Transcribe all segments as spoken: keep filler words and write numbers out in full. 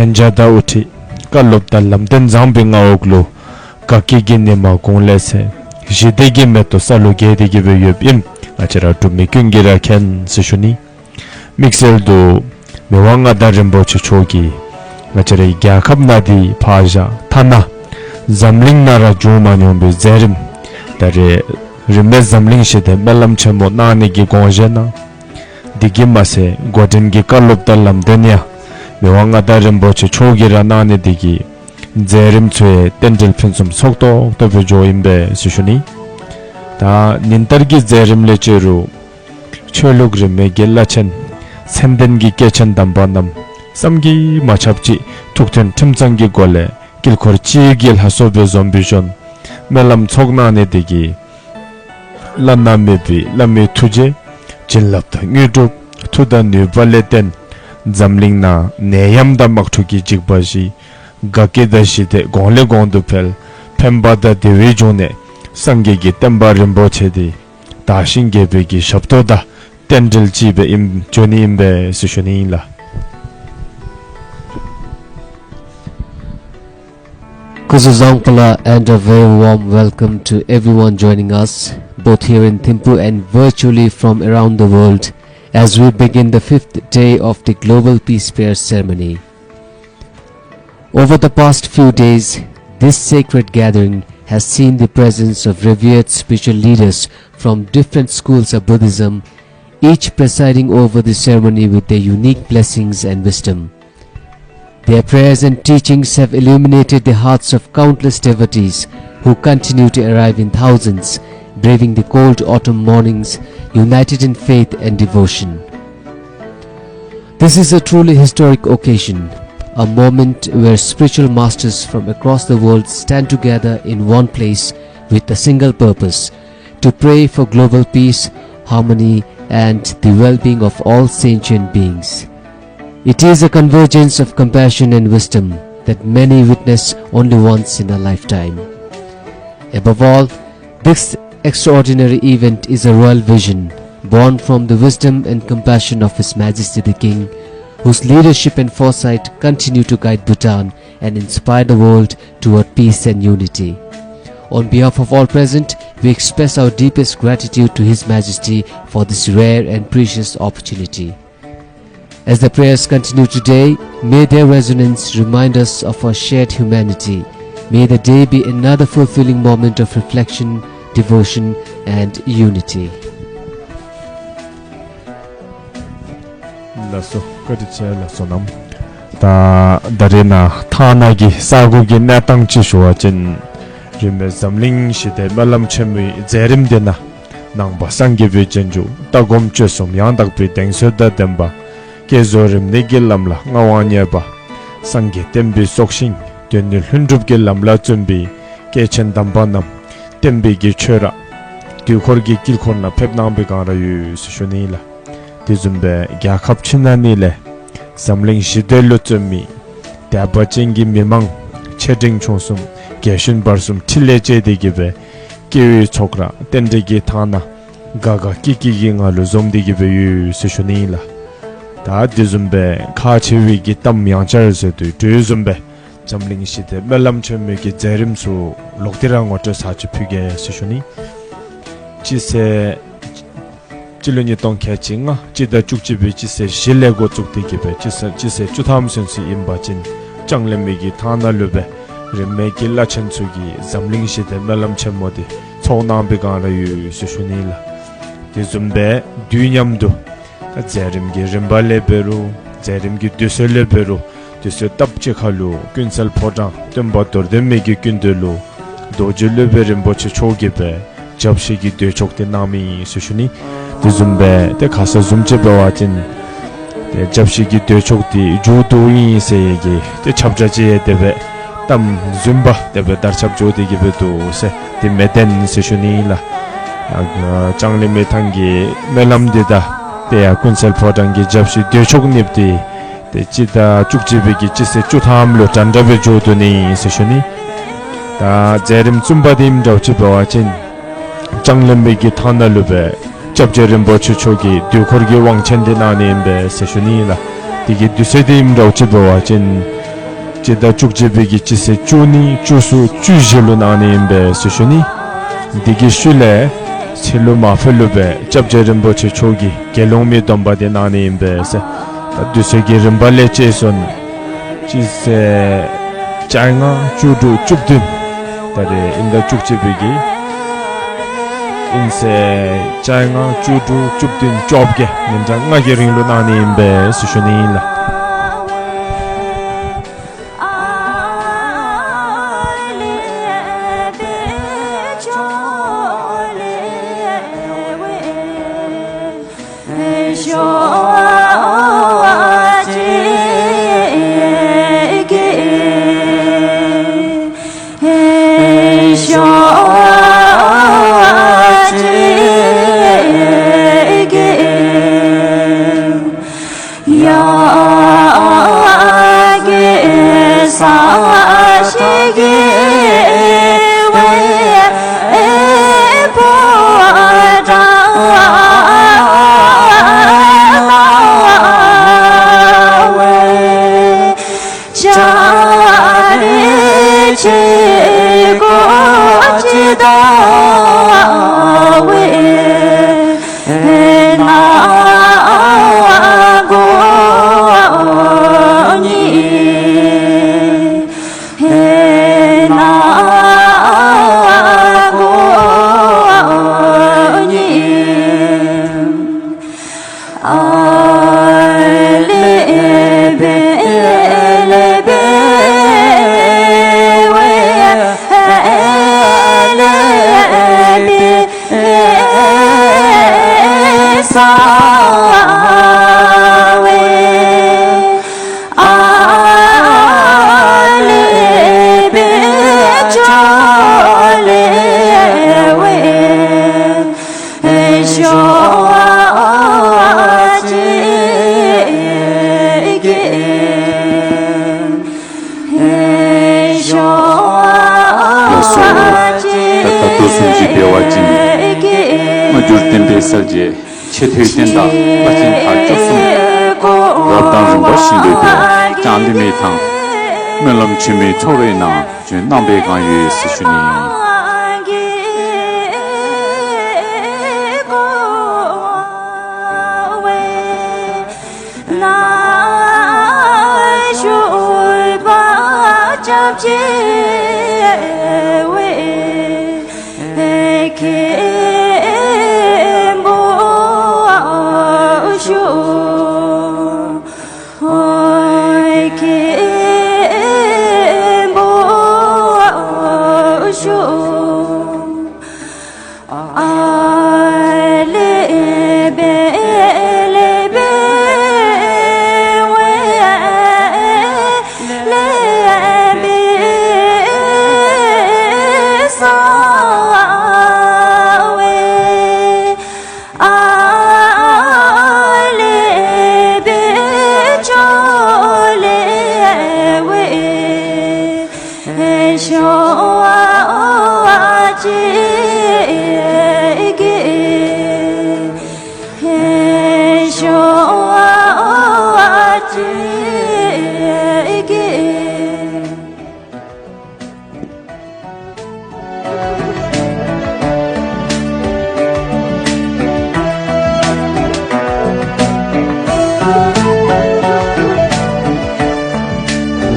ལྷན་རྒྱས་དང་དབུ་ཁྲིད། བཀའ་སློབ་དང་ལམ་སྟོན་བཟང་པོའི་མངའ་འོག་ལུ། དགའ་སྐྱིད་ཀྱི་ཉི་མ་དགུང་ལས་ཚེས། ཞི་བདེ་གི་མེ་ཏོག་ས་ལུ་རྒྱས་ཏེ་གི་སྦེ་ཡོདཔ་ཨིནམ་ང་བཅས་ར་འབྲུག་མི་ཀུན་གྱིས་ར་མཁྱེན་ཟེར་ཞུ་ནི། དམིགས་བསལ་དུ་མི་དབང་མངའ་བདག་རིན་པོ་ཆེ་མཆོག་གིས་ང་བཅས་རའི་རྒྱལ་ཁབ་ནང་འདི་ཕར་བཞག་ཐ་ན་འཛམ་གླིང་ནང་ར་བྱུང་མ་མྱོང་པའི་མཛད་རིམ་ད་རེས་རིས་མེད་འཛམ་གླིང་ཞི་བདེ་སྨོན་ལམ་ཆེན་མོ་གནང་ནི་གི་དགོངས་བཞེས་གནང་། འདི་གིས་མ་ཚད་འགོ་འདྲེན་གྱི་བཀའ་སློབ་དང་ལམ་སྟོན་ཡང་མི་དབང་མངའ་བདག་རིན་པོ་ཆེ་མཆོག་གིས་ར་གནང་ནི་འདི་གིས་མཛད་རིམ་ཚུ་ཡང་རྟེན་འབྲེལ་ཕུན་སུམ་ཚོགས་ཏོག་ཏོ་སྦེ་འགྱོཝ་ཨིན་པས་ཟེར་ཞུ་ནི། ད་ཉིན་ལྟར་གྱི་མཛད་རིམ་ལས་བཅས་རུང་ཆོས་ལུགས་རིས་མེད་ཀྱི་བླ་ཆེན་མཚན་ལྡན་གྱི་སྐྱེས་ཆེན་དམ་པ་རྣམས་བསམ་གྱིས་མ་ཁྱབ་ཅིག་ཐུགས་མཐུན་ཁྲིམས་གཙང་གི་སྒོ་ལས་དཀྱིལ་འཁོར་སྤྱི་ཡི་ལྷ་ཚོགས་སྦེ་འཛོམས་པའི་བཞིན་སྨོན་ལམ་ཚོགས་གནང་ནི་འདི་གིས་བླ་ན་མེད་པའི་བླ་མའི་ཐུགས་རྗེ་བྱིན་རླབས་དང་དངོས་གྲུབ་མཐུ་དང་ནུས་པ་ལས་བརྟེན་འཛམ་གླིང་ནང་ནད་ཡམས་དང་དམག་འཁྲུག་གི་འཇིགས་པ་ཞི། དགའ་སྐྱིད་དང་ཞི་བདེ་གོང་ལས་གོང་དུ་འཕེལ། ཕན་པ་དང་བདེ་བའི་འབྱུང་གནས་སངས་རྒྱས་ཀྱི་བསྟན་པ་རིན་པོ་ཆེ་འདི་དར་ཞིང་རྒྱས་པའི་གི་ཞབས་ཏོག་དང་རྟེན་འབྲེལ་ཅིག་སྦེ་ཨིནམ་བརྗོད་ནི་ཨིན་པས་ཟེར་ཞུ་ནི་ཨིན་ལགས། Kuzuzangpala and a very warm welcome to everyone joining us, both here in Thimphu and virtually from around the world, as we begin the fifth day of the Global Peace Prayer Ceremony. Over the past few days, this sacred gathering has seen the presence of revered spiritual leaders from different schools of Buddhism, each presiding over the ceremony with their unique blessings and wisdom. Their prayers and teachings have illuminated the hearts of countless devotees who continue to arrive in thousands, braving the cold autumn mornings, united in faith and devotion. This is a truly historic occasion, a moment where spiritual masters from across the world stand together in one place with a single purpose: to pray for global peace, harmony, and the well being of all sentient beings. It is a convergence of compassion and wisdom that many witness only once in a lifetime. Above all, this extraordinary event is a royal vision born from the wisdom and compassion of His Majesty the King, whose leadership and foresight continue to guide Bhutan and inspire the world toward peace and unity. On behalf of all present, we express our deepest gratitude to His Majesty for this rare and precious opportunity. As the prayers continue today, may their resonance remind us of our shared humanity. May the day be another fulfilling moment of reflection, devotion, and unity. ལགས་སོ། བཀའ་དྲིན་ཆེ་ལགས་སོ་རྣམས། ད་ད་རེས་ནཱ་ཐང་ན་གི་ས་གོ་གི་གནས་སྟངས་ཅིག་ཞུ་བ་ཅིན། རིས་མེད་འཛམ་གླིང་ཞི་བདེ་སྨོན་ལམ་ཆེན་མོའི་མཛད་རིམ་འདི་ནང་ནང་པ་སངས་རྒྱས་པའི་རྗེས་འཇུག་ལྟ་སྒོམ་སྤྱོད་གསུམ་ཡང་དག་པའི་གདེང་ཚོད་དང་ལྡན་པ། བསྐྱེད་རྫོགས་རིམ་གནས་ཀྱི་ལམ་ལ་མངའ་དབང་བརྙེས་པ། སངས་རྒྱས་བསྟན་པའི་སྲོག་ཤིང་དོན་གཉེར་ལྷུན་གྲུབ་ཀྱི་ལམ་ལ་བརྩོན་པའི་སྐྱེས་ཆེན་དམ་པ་རྣམས་བསྟན་པའི་གི་ཆོས་ར་དུས་འཁོར་གྱི་དཀྱིལ་འཁོར་ན་ཕེབས་གནང་པའི་སྒང་ར་ཡོད་ཟེར་ཞུ་ནི་ལགས། དེ་བཟུམ་སྦེ་རྒྱལ་ཁབ་ཕྱི་ནང་གཉིས་ལས་འཛམ་གླིང་ཞི་བདེ་ལུ་བརྩོན་མི་དད་པ་ཅན་གྱི་མི་མང་ཆེ་འབྲིང་ཆུང་གསུམ་རྒན་གཞོན་བར་གསུམ་འཁྲིལ་ལས་བཅས་ཏེ་གི་སྦེ་སྐྱེ་བོའི་ཚོགས་ར་རྟེན་འབྲེལ་གྱི་ཐང་ན་དགའ་དགའ་སྐྱིད་སྐྱིད་ཀྱི་ངང་ལུ་འཛོམས་ཏེ་གི་སྦེ་ཡོད་ཟེར་ཞུ་ནི་ལགས། ད་དེ་བཟུམ་སྦེ་ཁག་ཆེ་བའི་གི་གཏམ་ཡང་བསྐྱར་ཟེར་དུས་དེ་བཟུམ་སྦེ་འཛམ་གླིང་ཞི་བདེ་སྨོན་ལམ་ཆེན་མོའི་གི་མཛད་རིམ་ཚུ་ལོག་སྟེ་ར་ངོ་སྤྲོད་ཚར་ཅིག་ཕུལ་གེ་ཟེར་ཞུ་ནི། སྤྱི་ཚེས་སྤྱི་ལོ་ཉིས་སྟོང་ཁལ་གཅིག་ལྔ་སྤྱི་ཟླ་བཅུ་གཅིག་པའི་སྤྱི་ཚེས་བཞི་ལས་འགོ་བཙུགས་ཏེ་གི་སྦེ་སྤྱི་ཚེས་སྤྱི་ཚེས་བཅུ་ཐམ་ཚུན་ཚོད་ཨིན་པ་ཅིན་ལྕང་གླིང་མི་གི་ཐང་ན་ལུ་སྦེ་རིས་མེད་ཀྱི་བླ་ཆེན་ཚུ་གིས་འཛམ་གླིང་ཞི་བདེ་སྨོན་ལམ་ཆེན་མོ་འདི་ཚོགས་གནང་པའི་སྒང་ར་ཡོད་ཟེར་ཞུ་ནི་ལགས། དེ་བཟུམ་སྦེ་དུས་མཉམ་དུ་མཛད་རིམ་གྱི་རིམ་པ་ལས་འབད་རུང་མཛད་རིམ་གྱི་དུས་ཚོད་ལས་འབད་རུང་དུས་ཚོད་སྟབས་གཅིག་ཁར་ལུ་ཀུན་གསལ་ཕོ་བྲང་སྟོན་པ་རྡོར་གདན་མི་གི་སྐུ་མདུན་ལུ་རྡོ་རྗེ་སློབ་དཔོན་རིན་པོ་ཆེ་མཆོག་གིས་སྦེ་བཅའ་བཞི་གི་མདོས་ཆོག་འདི་གནང་མི་ཨིན་ཟེར་ཞུ་ནི། དེ་བཟུམ་སྦེ་ཏེ་ཁ་ས་བཟུམ་ཅིག་འབད་བ་ཅིན་ཏེ་བཅའ་བཞི་གི་མདོས་ཆོག་འདི་མཇུག་བསྡུ་ཨིན་ཟེར་ཡི་གི་ཏེ་ཁྱབ་བསྒྲགས་ཅིག་ཡང་དེ་སྦེ་གཏམ་རྫུན་པ་དེ་སྦེ་དར་ཁྱབ་འགྱོ་སྟེ་གི་སྦེ་འདུག་ཟེར་ཏེ་མི་བདེན་ཟེར་ཞུ་ནི་ཨིན་ལགས། ཨ་ལྕང་གླིང་མི་ཐང་གི་སྨོན་ལམ་འདི་དང་ཏེ་ཡང་ཀུན་གསལ་ཕོ་བྲང་གི་བཅའ་བཞི་མདོས་ཆོག་གཉིས་འདི་ཏེ་སྤྱི་ཟླ་བཅུ་གཅིག་པའི་གི་སྤྱི་ཚེས་བཅུ་ཐམ་ལུ་འདྲན་འདྲ་སྦེ་མཇུག་བསྡུ་ནི་ཨིན་ཟེར་ཞུ་ནི། ད་མཛད་རིམ་གསུམ་པ་འདི་ཨིནམ་འདྲཝ་ཅིག་འབད་བ་ཅིན་ལྕང་གླིང་མི་གི་ཐང་ན་ལུ་སྦེ་སྐྱབས་རྗེ་རིན་པོ་ཆེ་མཆོག་གིས་དུས་འཁོར་གྱི་དབང་ཆེན་འདི་གནང་ནི་ཨིན་པས་ཟེར་ཞུ་ནི་ཨིན་ལགས། དེ་གི་དུས་ཚོད་འདི་ཨིནམ་འདྲཝ་ཅིག་འབད་བ་ཅིན་ སྤྱི་ཟླ་བཅུ་གཅིག་པའི་གི་སྤྱི་ཚེས་བཅུ་གཉིས་བཅུ་གསུམ་བཅུ་བཞི་ལོ་གནང་ནི་ཡིན་པས་ཟེར་ཞུ་ནི། འདི་གི་ཤུལ་ལས་ཚེ་ལུ་མ་ཕེ་ལུ་པའི་སྐྱབས་རྗེ་རིན་པོ་ཆེ་མཆོག་གིས་དགེ་སློང་མའི་སྡོམ་པ་དེ་གནང་ནི་ཡིན་པས་ཟེར། ད་དུས་ཚོད་ཀྱི་རིམ་པ་ལས་བཅད་སོང་། སྤྱི་ཚེས་བཅོ་ལྔ་བཅུ་དྲུག་བཅུ་བདུན། ད་རེས་ཨིན་ཟླ་བཅུ་གཅིག་པའི་གི་ཨིན་ཚེས་བཅོ་ལྔ་བཅུ་དྲུག་བཅུ་བདུན་བཅོ་བརྒྱད་ཉིན་གྲངས་ལྔ་གི་རིང་ལུ་གནང་ནི་ཡིན་པས་ཟེར་ཞུ་ནི་ཡིན་ལགས། ལགས་སོ། ད་ད་ལྟོ་གསུམ་གྱི་བདེ་བ་ཅན། སྔ་འགྱུར་བསྟན་པའི་གསལ་བྱེད་ཆེ་མཐོའི་རྟེན་དང་བླ་ཆེན་དར་ལྕོག་གསུམ་རབ་དང་རིམ་པ་བཞིན་འདོད་པའི་ལྕང་གླིང་མི་དང་སྨོན་ལམ་ཆེན་མོའི་ཚོགས་རའི་ནང་བྱོན་གནང་པའི་གང་ཡོད་ཟེར་ཞུ་ནི།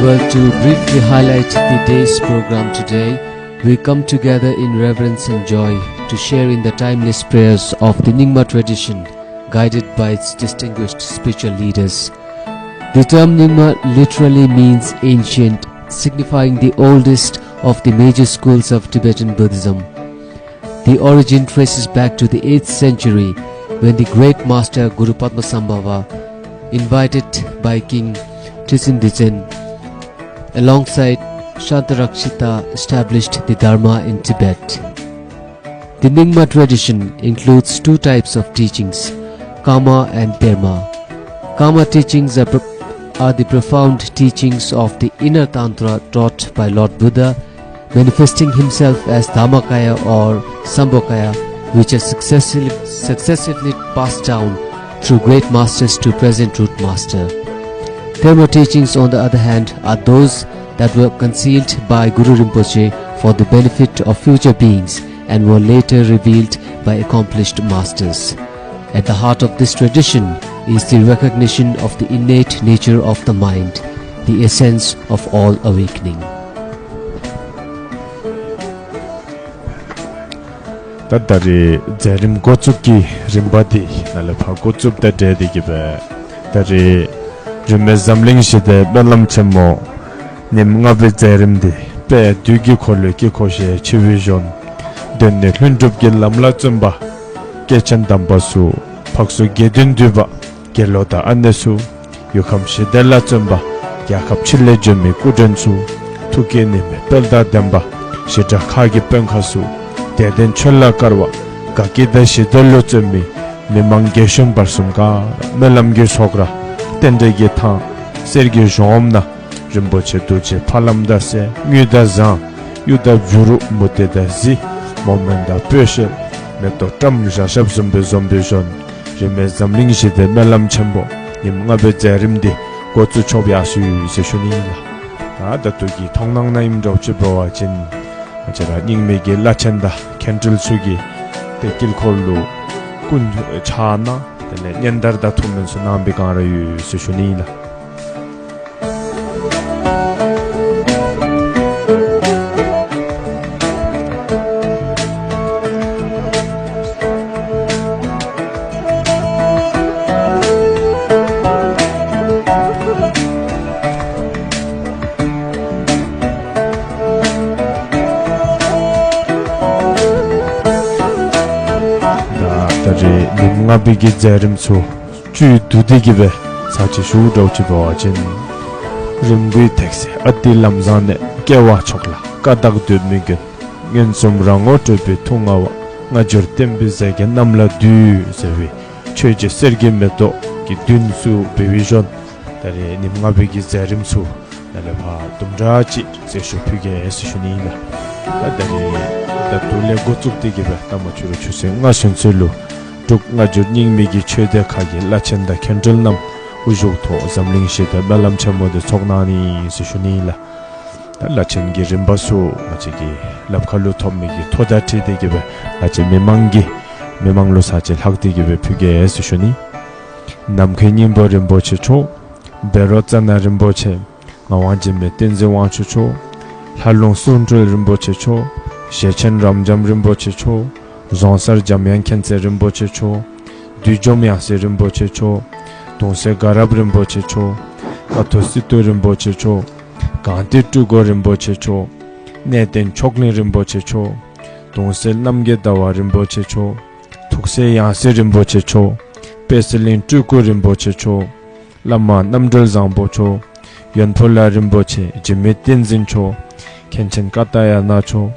Well, to briefly highlight the day's program today, we come together in reverence and joy to share in the timeless prayers of the Nyingma tradition, guided by its distinguished spiritual leaders. The term Nyingma literally means ancient, signifying the oldest of the major schools of Tibetan Buddhism. The origin traces back to the eighth century, when the great master Guru Padmasambhava, invited by King Trijin Degen, alongside Shantarakshita, established the Dharma in Tibet. The Nyingma tradition includes two types of teachings, Kamma and Terma. Kamma teachings are, pro- are the profound teachings of the inner Tantra taught by Lord Buddha, manifesting himself as Dharmakaya or Sambhogakaya, which are successively, successively passed down through great masters to present root master. Terma teachings, on the other hand, are those that were concealed by Guru Rinpoche for the benefit of future beings and were later revealed by accomplished masters. At the heart of this tradition is the recognition of the innate nature of the mind, the essence of all awakening. ད་ད་རེས་མཛད་རིམ་འགོ་བཙུགས་ཀྱི་རིམ་པ་འདི་ནཱ་ལས་ཕར་འགོ་བཙུགས་དང་འབྲེལ་ཏེ་གི་བས། ད་རེས་རིས་མེད་འཛམ་གླིང་ཞི་བདེའི་སྨོན་ལམ་ཆེན་མོ་ཉིན་ལྔ་པའི་མཛད་རིམ་འདི་དཔལ་བདུད་ཀྱི་འཁོར་ལོའི་དཀྱིལ་འཁོར་ཞེས་བྱ་བའི་གཞུང་། གདོད་ནས་ལྷུན་གྲུབ་ཀྱི་ལམ་ལ་བརྩོན་པ། སྐྱེས་ཆེན་དམ་པ་སུ། འཕགས་སུ་དགེ་འདུན་འདུས་པ། དགེ་སློང་དང་ཨ་ནེ་སུ། ཡུལ་ཁམས་ཞི་བདེ་ལ་བརྩོན་པ། རྒྱལ་ཁབ་ཕྱི་ལ་འཇོམས་པའི་སྐུ་མགྲོན་སུ། ཐུགས་བསྐྱེད་ནུས་མེད་དཔལ་དང་ལྡན་པ། ཞི་དྲག་མཁའ་གི་དཔོན་ཁག་སུ། དད་ལྡན་ཆོས་ལ་དཀར་བ། དགའ་སྐྱིད་དང་ཞི་བདེ་ལ་བརྩོན་པའི། མི་མང་རྒན་གཞོན་བར་གསུམ་ཀ། སྨོན་ལམ་གྱི་ཚོགས་ར། རྟེན་འབྲེལ་གྱི་ཐང་། གསེར་གྱི་གཞོང་འོམ་ན། རིན་པོ་ཆེ་རྡོ་རྗེ་ཕ་ལམ་དང་བསྲེས། དངུལ་དང་ཟངས། གཡུ་དང་བྱུ་རུ། མུ་ཏིག་དང་གཟི། མོ་མེན་དང་སྤོས་ཤེལ། མེ་ཏོག་བཀྲམ་ཞལ་ཞབས་ཟུམ་པའི་འཛོམས་པའི་གཞོན། རིས་མེད་འཛམ་གླིང་ཞི་བདེའི་སྨོན་ལམ་ཆེན་མོ་ཉིན་ལྔ་པའི་མཛད་རིམ་འདི་འགོ་བཙུགས་ཆོག་པ་ཡག་ཤོས་ཡོད་ཟེར་ཞུ་ནི་ཡིན་ལ། ད་ད་དུང་གི་མཐོང་སྣང་ན་ཡིན་འགྲོ་ཅི་འབད་བ་ཅིན། ང་བཅས་ར་རྙིང་མའི་གི་བླ་ཆེན་དང་མཁན་སྤྲུལ་ཚུ་གིས་དེ་དཀྱིལ་འཁོར་ལུ་སྐུ་ཕྱག་ན་དེ་ནས་སྙན་དར་དང་ཐུགས་སྨོན་ཚུ་གནང་པའི་སྒང་ར་ཡོད་ཟེར་ཞུ་ནི་ཡིན་ལ། ད་ད་རེས་ཉིན་ལྔ་པའི་གི་མཛད་རིམ་ཚུ་བཅུད་བསྡུས་ཏེ་གི་བས་ཚར་གཅིག་ཞུ་འགྲོ་ཅི་འབད་བ་ཅིན། རིམ་དགུའི་ཐེག་སྲས་ཨ་ཏིའི་ལམ་བཟང་ནས། སྐྱེ་བ་མཆོག་ལ་བཀའ་རྟགས་སྡོད་མི་མགོན། མངོན་སུམ་རང་ངོ་སྤྲོད་པའི་ཐུགས་མངའ་བ། སྔ་འགྱུར་བསྟན་པའི་ཟས་ཀྱི་གནམ་ལ་འདུད་ཟེར་བའི་ཆོས་ཀྱི་གསེར་གྱི་མེ་ཏོག་གི་མདུན་བསུ་འབུལ་བའི་གཞོན། ད་རེས་ཉིན་ལྔ་པའི་གི་མཛད་རིམ་ཚུ་ནཱ་ལས་ཕར་དུམ་གྲ་ཅིག་གསལ་ཞུ་ཕུལ་གེ་ཟེར་ཞུ་ནི་ཡིན་ལ། ད་ད་རེས་ད་དུང་ལས་འགོ་བཙུགས་ཏེ་གི་བས་ད་མ་ཆུ་རུ་ཆུ་ཚོད་ལྔ་ཚུན་ཚོད་ལུ་འབྲུག་སྔ་འགྱུར་རྙིང་མའི་གི་ཆོས་སྡེ་ཁག་གི་བླ་ཆེན་དང་མཁན་སྤྲུལ་རྣམས་དབུ་བཞུགས་ཐོག་འཛམ་གླིང་ཞི་བདེའི་སྨོན་ལམ་ཆེན་མོ་འདི་ཚོགས་གནང་ནི་ཡིན་ཟེར་ཞུ་ནི་ཡིན་ལ། ད་བླ་ཆེན་གྱི་རིམ་པ་ཚུ་ང་བཅས་ཀྱི་ལག་ཁ་ལུ་ཐོབ་མི་གི་ཐོ་དང་འཁྲིལ་ཏེ་གི་བས་ང་བཅས་མི་མང་གི་མི་མང་ལུ་ཚར་གཅིག་ལྷག་སྟེ་གི་བས་ཕུལ་གེ་ཟེར་ཞུ་ནི། ནམ་མཁའི་སྙིང་པོ་རིན་པོ་ཆེ་མཆོག། བཻ་རོ་ཙ་ན་རིན་པོ་ཆེ། ངག་དབང་འཇིགས་མེད་བསྟན་འཛིན་དབང་ཕྱུག་མཆོག། ལྷ་ལུང་གསུང་སྤྲུལ་རིན་པོ་ཆེ་མཆོག། ཞེ་ཆེན་རབ་འབྱམས་རིན་པོ་ཆེ་མཆོག། རྫོང་སར་འཇམ་དབྱངས་མཁྱེན་བརྩེ་རིན་པོ་ཆེ་མཆོག། བདུད་འཇོམས་ཡང་སྲིད་རིན་པོ་ཆེ་མཆོག། གདུང་སྲས་དགའ་རབ་རིན་པོ་ཆེ་མཆོག། ཀཿཐོག་སི་ཏུ་རིན་པོ་ཆེ་མཆོག། གངས་ཏི་སྤྲུལ་སྐུ་རིན་པོ་ཆེ་མཆོག། གནས་བརྟན་མཆོག་གླིང་རིན་པོ་ཆེ་མཆོག། གདུང་སྲས་རྣམ་རྒྱལ་ཟླ་བ་རིན་པོ་ཆེ་མཆོག། ཐུགས་སྲས་ཡང་སྲིད་རིན་པོ་ཆེ་མཆོག། པད་ཚལ་གླིང་སྤྲུལ་སྐུ་རིན་པོ་ཆེ་མཆོག། བླ་མ་རྣམ་གྲོལ་བཟང་པོ་མཆོག། ཡོན་ཕུ་ལ་རིན་པོ་ཆེ་འཇིགས་མེད་བསྟན་འཛིན་མཆོག། མཁན་ཆེན་ཀ་ཏ་ཡ་ན་མཆོག།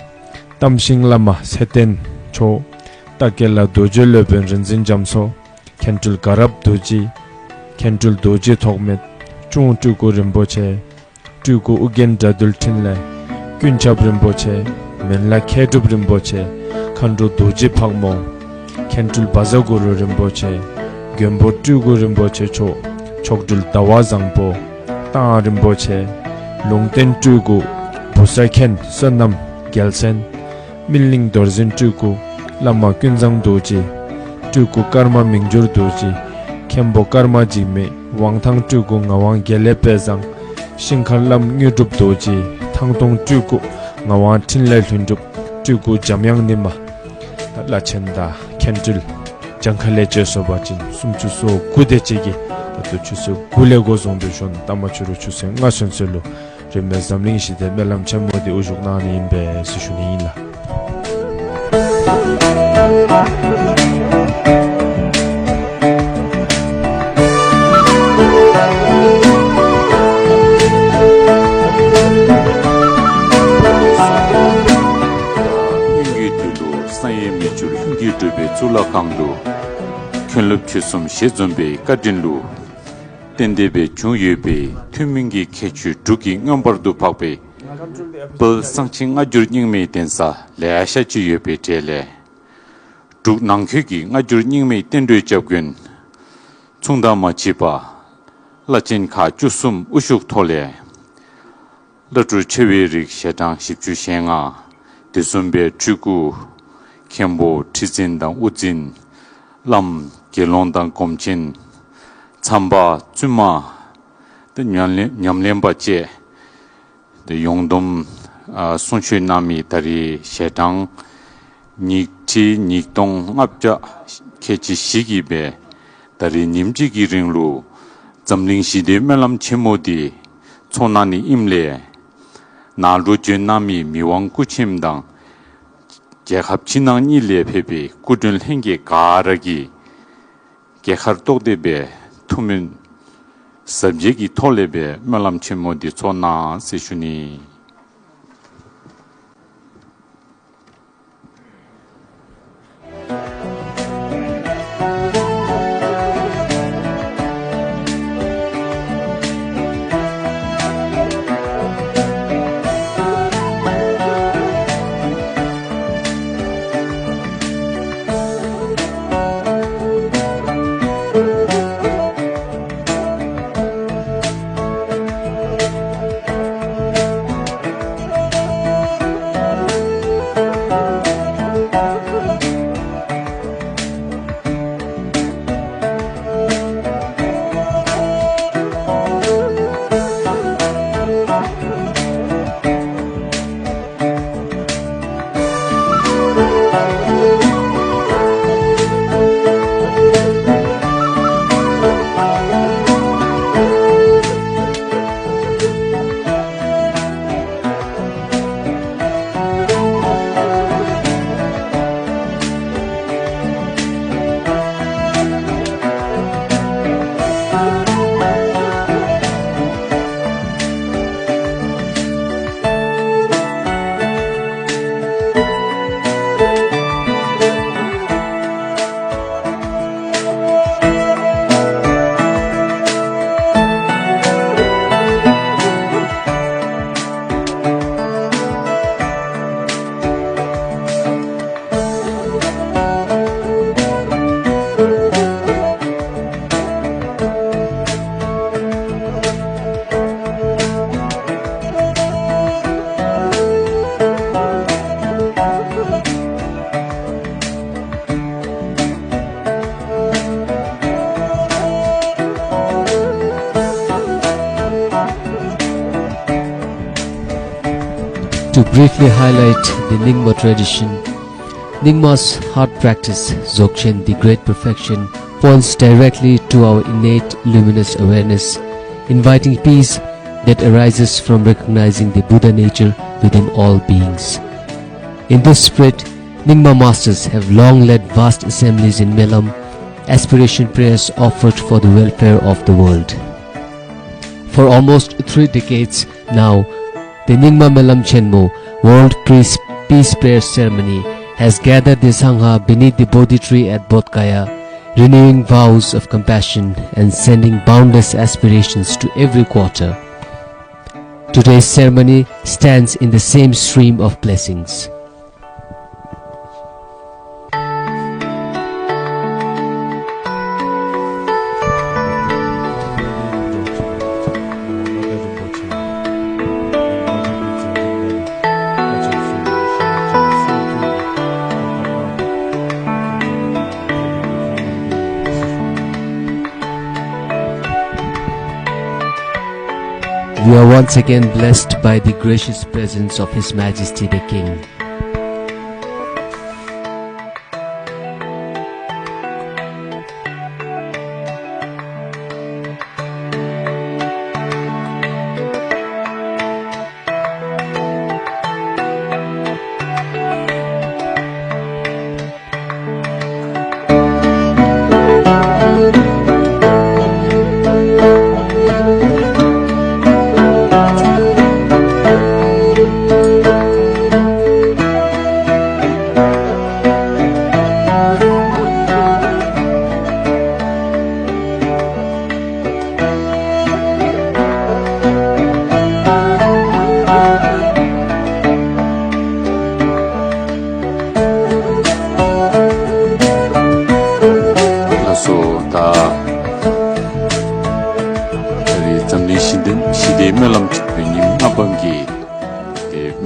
གཏམ་ཤིང་བླ་མ་ཚེ་བརྟན་མཆོག། རྟ་སྐད་ལ་རྡོ་རྗེ་སློབ་དཔོན་རིག་འཛིན་རྒྱ་མཚོ། མཁན་སྤྲུལ་དགའ་རབ་རྡོ་རྗེ། མཁན་སྤྲུལ་རྡོ་རྗེ་ཐོགས་མེད། གཅུང་སྤྲུལ་སྐུ་རིན་པོ་ཆེ། སྤྲུལ་སྐུ་ཨོ་རྒྱན་དགྲ་འདུལ་འཕྲིན་ལས། ཀུན་ཁྱབ་རིན་པོ་ཆེ། མན་ལ་མཁས་གྲུབ་རིན་པོ་ཆེ། མཁའ་འགྲོ་རྡོ་རྗེ་ཕག་མོ། མཁན་སྤྲུལ་བཛྲ་གུ་རུ་རིན་པོ་ཆེ། མགོན་པོ་སྤྲུལ་སྐུ་རིན་པོ་ཆེ་མཆོག། མཆོག་སྤྲུལ་ཟླ་བ་བཟང་པོ། ཏང་རིན་པོ་ཆེ། ལུང་བསྟན་སྤྲུལ་སྐུ། བུ་ཚ་མཁན་བསོད་ནམས་རྒྱལ་མཚན། སྨིན་གླིང་རྡོར་འཛིན་སྤྲུལ་སྐུ། བླ་མ་ཀུན་བཟང་རྡོ་རྗེ། སྤྲུལ་སྐུ་ཀརྨ་མིང་འགྱུར་རྡོ་རྗེ། མཁན་པོ་ཀརྨ་འཇིགས་མེད། དབང་ཐང་སྤྲུལ་སྐུ་ངག་དབང་དགེ་ལེགས་དཔལ་བཟང་། ཤིང་མཁར་བླམ་དངོས་གྲུབ་རྡོ་རྗེ། ཐང་སྟོང་སྤྲུལ་སྐུ་ངག་དབང་འཕྲིན་ལས་ལྷུན་གྲུབ། སྤྲུལ་སྐུ་འཇམ་དབྱངས་ཉི་མ། བླ་ཆེན་དང་མཁན་སྤྲུལ། གྱངས་ཁ་ལས་བཅད་སོ་པ་ཅིན་སུམ་ཅུ་སོ་དགུ་དེ་ཅིག་གིས་ད་ལྟོ་ཆུ་ཚོད་དགུ་ལས་འགོ་བཟུང་སྟེ་གཞོན་ཏ་མ་ཆུ་རུ་ཆུ་ཚོད་ལྔ་ཚུན་ཚོད་ལུ། རིས་མེད་འཛམ་གླིང་ཞི་བདེའི་སྨོན་ལམ་ཆེན་མོ་འདི་དབུ་བཞུགས་གནང་ནི་ཡིན་པས་ཟེར་ཞུ་ནི་ཡིན་ལ། སྔོན་གྱི་དུས་ལུ་གསང་བའི་མི་འགྱུར་ལྷུན་གྱིས་གྲུབ་པའི་གཙུག་ལག་ཁང་དུ། མཁན་སློབ་ཆོས་གསུམ་ཞལ་འཛོམས་པའི་བཀའ་དྲིན་ལུ། གཏན་བདེ་བའི་བྱུང་ཡོད་པའི་ཐུན་མིན་གྱི་ཁྱད་ཆོས་དྲུག་གིས་མངོན་པར་དུ་འཕགས་པའི་དཔལ་གསང་ཆེན་སྔ་འགྱུར་རྙིང་མའི་གདན་ས་ལེ་ཤ་ཅིག་ཡོད་པའི་གྲས་ལས། འབྲུག་ནང་ཁུལ་གྱི་སྔ་འགྱུར་རྙིང་མའི་བསྟན་འགྲོའི་ཞབས་དཀོན་མཚུངས་ཟླ་མ་མཆིས་པ་བླ་ཆེན་ཁག་བཅུ་གསུམ་དབུ་བཞུགས་ཐོག་ལས། བླ་སྤྲུལ་ཆེ་བའི་རིགས་ཞལ་གྲངས་བཞི་བཅུ་ཞེ་ལྔ། དེ་གསུམ་པའི་སྤྲུལ་སྐུ། མཁན་པོ་ཁྲི་འཛིན་དང་དབུ་འཛིན། བླམ་དགེ་སློང་དང་སྒོམ་ཆེན། མཚམས་པ། བཙུན་མ། དེ་ཉམས་ལེན་ཉམས་ལེན་པ་བཅས། དེ་ཡོངས་བསྡོམས། ཨ། གསུང་ཆོས་གནང་མི་ད་རེས་ཞལ་གྲངས་ཉིས་ཁྲི་ཉིས་སྟོང་ལྔ་བརྒྱ་ཁལ་གཅིག་བཞི་གིས་པས། ད་རེས་ཉིན་གཅིག་གི་རིང་ལུ་འཛམ་གླིང་ཞི་བདེའི་སྨོན་ལམ་ཆེན་མོ་འདི་ཚོགས་གནང་ནི་ཨིནམ་ལས། ནཱ་ལུ་བྱོན་གནང་མི་མི་དབང་སྐུ་ཆེན་དང་། རྒྱལ་ཁབ་ཕྱི་ནང་གཉིས་ལས་ཕེབས་པའི་སྐུ་མགྲོན་ལྷན་རྒྱས་ག་ར་གིས་དགེ་མཁར་རྟོགས་ལྡན་པའི་ཐུགས་སྨོན་ཟབ་རྒྱས་ཀྱི་ཐོག་ལས་པའི་སྨོན་ལམ་ཆེན་མོ་འདི་ཚོགས་གནང་ཟེར་ཞུ་ནི། To briefly highlight the Nyingma tradition, Nyingma's heart practice, Dzogchen, the great perfection, points directly to our innate luminous awareness, inviting peace that arises from recognizing the Buddha nature within all beings. In this spirit, Nyingma masters have long led vast assemblies in Melam, aspiration prayers offered for the welfare of the world. For almost three decades now, the Nyingma Melam Chenmo World Peace, Peace Prayer Ceremony has gathered the Sangha beneath the Bodhi tree at Bodh Gaya, renewing vows of compassion and sending boundless aspirations to every quarter. Today's ceremony stands in the same stream of blessings. We are once again blessed by the gracious presence of His Majesty the King.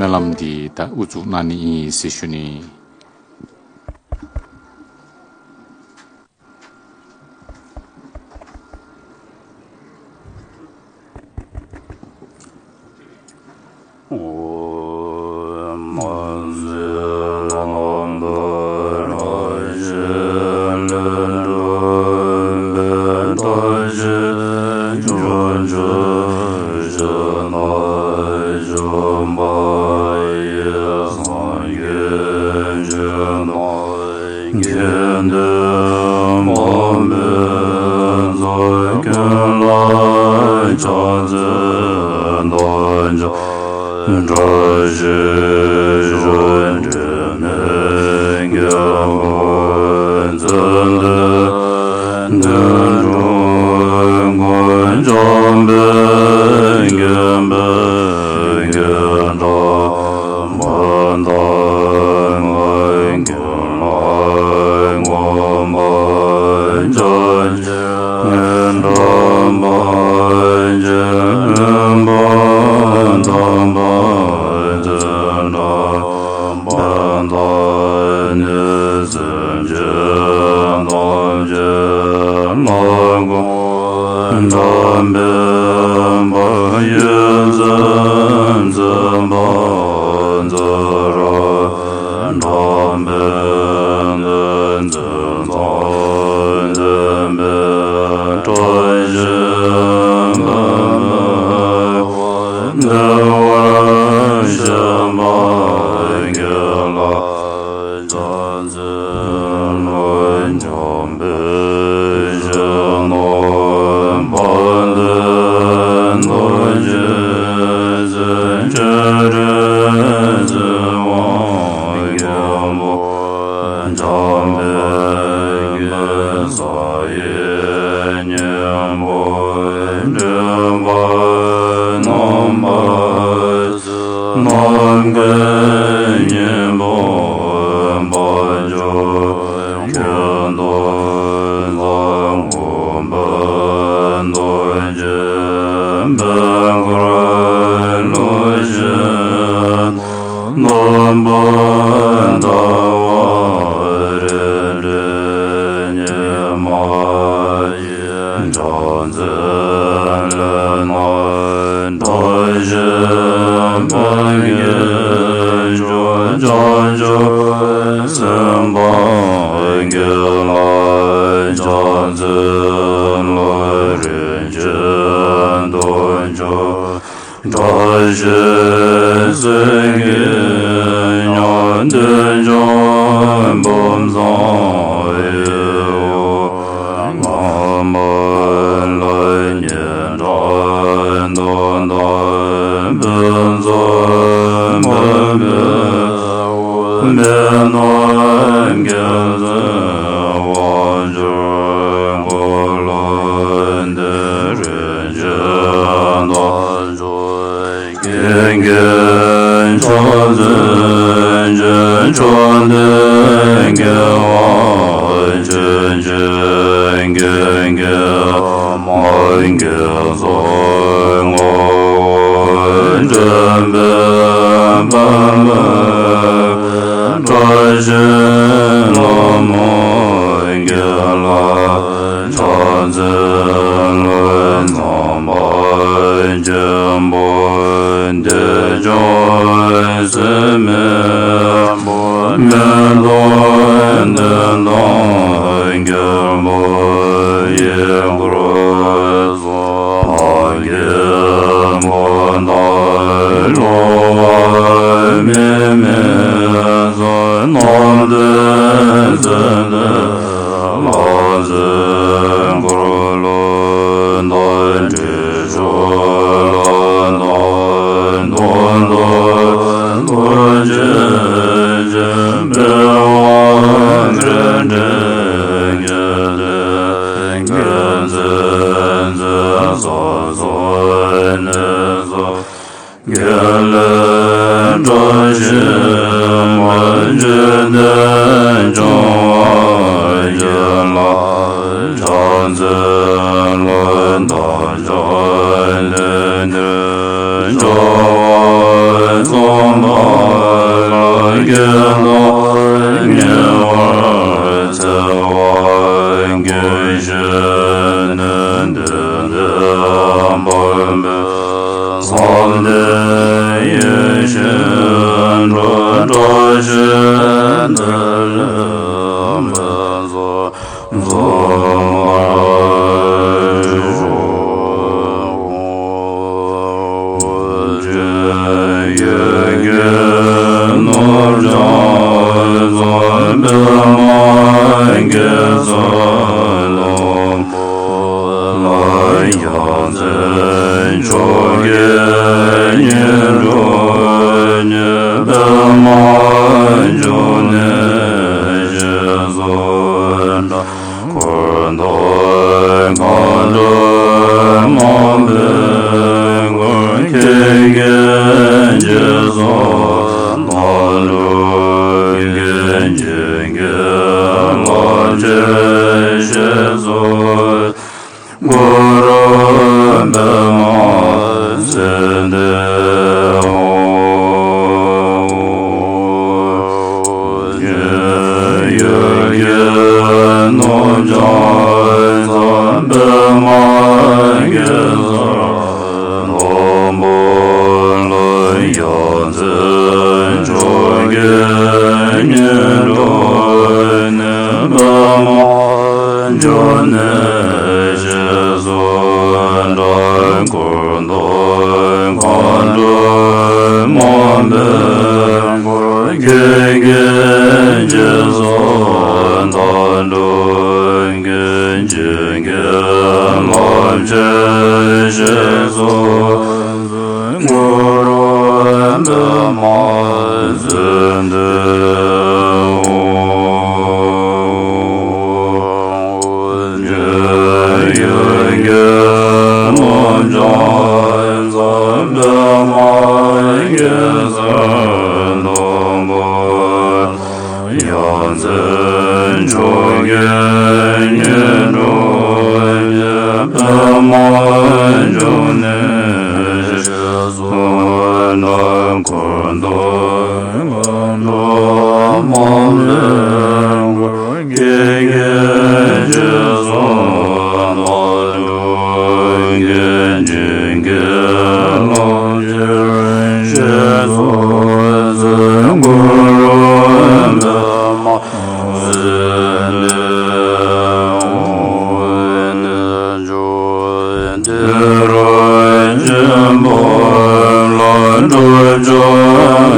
སྨོན་ལམ་འདི་ད་དབུ་འཛུགས་གནང་ནི་ཡིན་ཟེར་ཞུ་ནི། གསུངས་པ་ལ། དགེ་སློང་ཉེ་བར་འཚེ་བ་གྱིས་ཤིག་ནི་དེ་འདྲའི་འབར་བའི་ས་དེ་ཡི་ཤིང་དྲུང་བཀྲ་ཤིས་བདེ་ལེགས་འབེབས་སོ། འཁོར་དང་མཁའ་འགྲོ་མང་པོས་བསྐོར། ཁྱེད་ཀྱི་རྗེས་སུ་བདག་སློབ་ཀྱིས་བྱིན་གྱིས་བརླབ་ཕྱིར་གཤེགས་སུ་གུ་རུ་པདྨ་སིདྡྷི་ཧཱུྃ། ཡུལ་གྱི་ནོར་ལྕགས་རྩ་པདྨ་གེ་སར་དང་པོ་ལ། ཡ་མཚན་མཆོག་གི་སྙིང་པོ་ནི་པདྨ་འབྱུང་གནས་ཞེས་སུ་གྲགས། འཁོར་དང་མཁའ་འགྲོ་མང་པོས་བསྐོར། ཁྱེད་ཀྱི་རྗེས་སུ་བདག་སློབ་ཀྱིས་བྱིན་གྱིས་བརླབ་ཕྱིར་གཤེགས་སུ་གུ་རུ་པདྨ་སིདྡྷི་ཧཱུྃ། ཡུལ་གྱི་ནོར་ལྕགས་རྩ་པདྨ་གེ་སར་དང་པོ། ཡ་མཚན་མཆོག་གི་སྙིང་པོ་ནི་པདྨ་འབྱུང་གནས་ཞེས་སུ་གྲགས། འཁོར་དང་མཁའ་འགྲོ་མང་པོས་བསྐོར། ཁྱེད་ཀྱི་རྗེས་སུ་བདག་སློབ་ཀྱིས་བྱིན་གྱིས་བརླབ་ཕྱིར་གཤེགས་སུ་གུ་རུ་པདྨ་སིདྡྷི་ཧཱུྃ། ནི་ཇོ་ཏི་ར་ཆེན་པོ་ལ་ཁྲོ་ཆུ་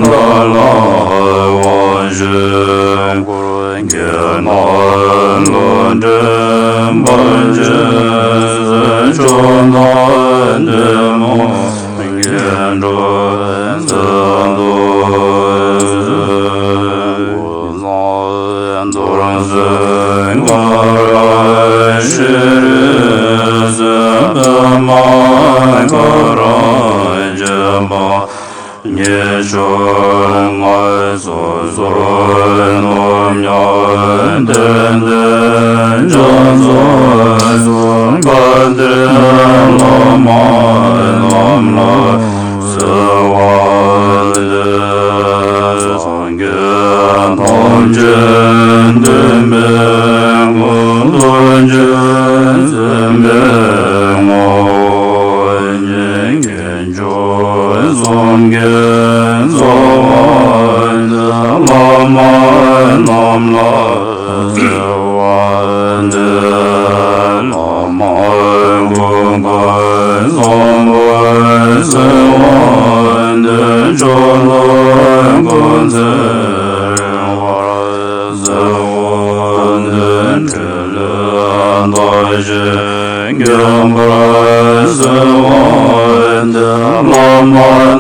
དག་ལ་དབང་ཞུ། དགེ་སློང་ལུས་འདྲེན་པར་བྱེད་ཟེར། མཆོག་དང་ཐུན་མོང་སྐྱེ་འགྲོ་མཛད་དུ་གསོལ། རྫོགས་སངས་ཀ་ར་ཤྲཱི་ཟེར། པདྨ་ཀ་ར་ཆེན་པོ་ཉེ་ཞོལ་ལྔ་སོ་སོར་ནོར་ཉག་དོན་ལྡན་རྒྱ་མཚོ་གསུམ་ག་ཏེ་བླ་མ་རྣམས་ལ་གསོལ་བ་འདེབས། སངས་རྒྱས་ཐམས་ཅད་འདུས་པའི་སྐུ། རྡོ་རྗེ་སེམས་དཔའི་ངོ་བོ་ཉིད་ཀྱི། ཕྱོགས་གསུམ་གྱི་རྩ་བ་ནས་བླ་མ་རྣམས་ལ་གསོལ་བ་འདེབས། བླ་མ་གོང་ཁ་བཟང་པོར་གསོལ་བ་འདེབས། ཕྱོགས་ལ་སྐུ་ཚེ་རིང་བར་གསོལ་བ་འདེབས། འཕྲིན་ལས་མཐར་ཕྱིན་མཁྱེན་པར་གསོལ་བ་འདེབས། བླ་མ་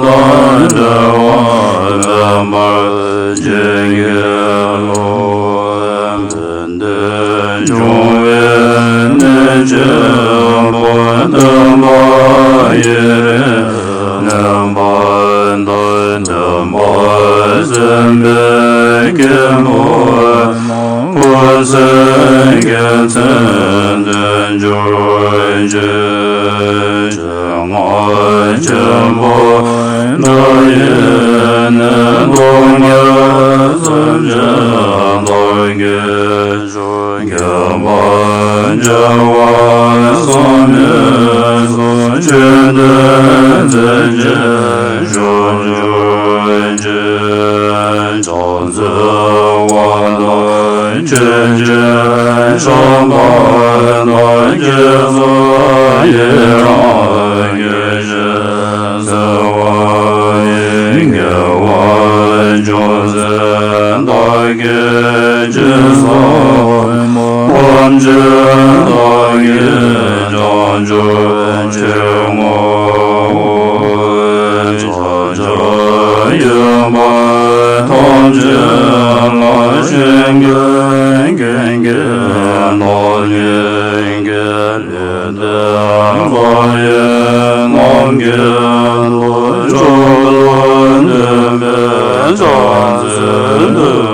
དང་འབྲེལ་བ་ལེན་པར་བྱིན་གྱིས་རློབས། ཕན་བདེ་འབྱུང་བའི་གནས་ཆེན་པོ། སྟོན་པ་ཡེ་རེ་ནས་བར་དུ། སྟོན་པ་སེམས་དཔའི་སྐྱེས་བུ་རྣམས། ཀུན་སེམས་དགེ་མཚན་དོན་གྱུར་ཅིག། སྔགས་ཆེན་པོ་བཛྲ་ཡེ་ སངས་རྒྱས་སེམས་ཅན་བདག་གིས་ཆོས། མཁྱེན་པ་བྱེ་བ་ཟག་མེད་གསུམ། ཆོས་འདི་འཛིན་ཅིང་སྐྱོང་གྱུར་ཅིག། ཕྱག་འཚལ་བ་དང་མཆོད་ཅིང་བཤགས་པ་དང་། རྗེས་སུ་ཡི་རང་གི་ཞིང་གསལ་བ་ཡི། དགེ་བ་ཅུང་ཟད་བདག་གིས་ཅི་བསགས་པ། ཕམ་ཆོས་བདག་གིས་ཀྱང་ཅི་བསྐྱེད་བསྔོ། ཕྱག་རྒྱ་ཡོད་པ་ཐམས་ཅད་ལ་ཞིང་ཁམས་ཀུན་གྱི་བདག་ཉིད་ཀྱི། ལས་དང་བག་ཡོད་རྣམས་ཀྱི་དོན། མཆོག་ཏུ་བསྟན་པའི་ཕྱག་འཚལ་ལོ།